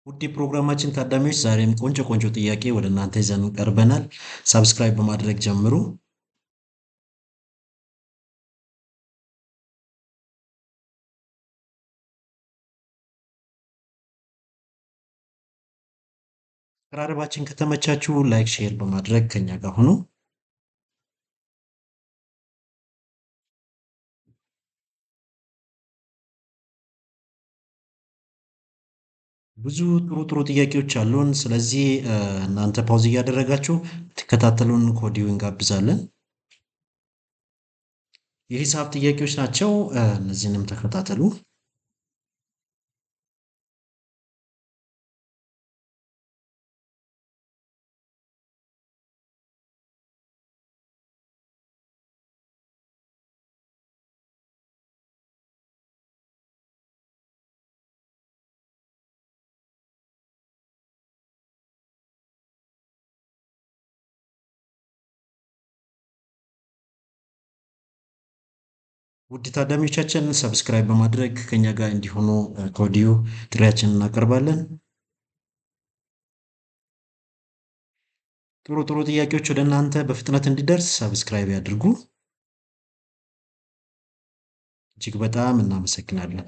ውድ የፕሮግራማችን ታዳሚዎች፣ ዛሬም ቆንጆ ቆንጆ ጥያቄ ወደ እናንተ ይዘን ቀርበናል። Subscribe በማድረግ ጀምሩ። አቀራረባችን ከተመቻችሁ like፣ share በማድረግ ከኛ ጋር ሁኑ። ብዙ ጥሩ ጥሩ ጥያቄዎች አሉን። ስለዚህ እናንተ pause እያደረጋችሁ ትከታተሉን ከወዲሁ እንጋብዛለን። የሂሳብ ጥያቄዎች ናቸው። እነዚህንም ተከታተሉ። ውድ ታዳሚዎቻችን፣ subscribe በማድረግ ከኛ ጋር እንዲሆኑ ከወዲሁ ጥሪያችንን እናቀርባለን። ጥሩ ጥሩ ጥያቄዎች ወደ እናንተ በፍጥነት እንዲደርስ subscribe ያድርጉ። እጅግ በጣም እናመሰግናለን።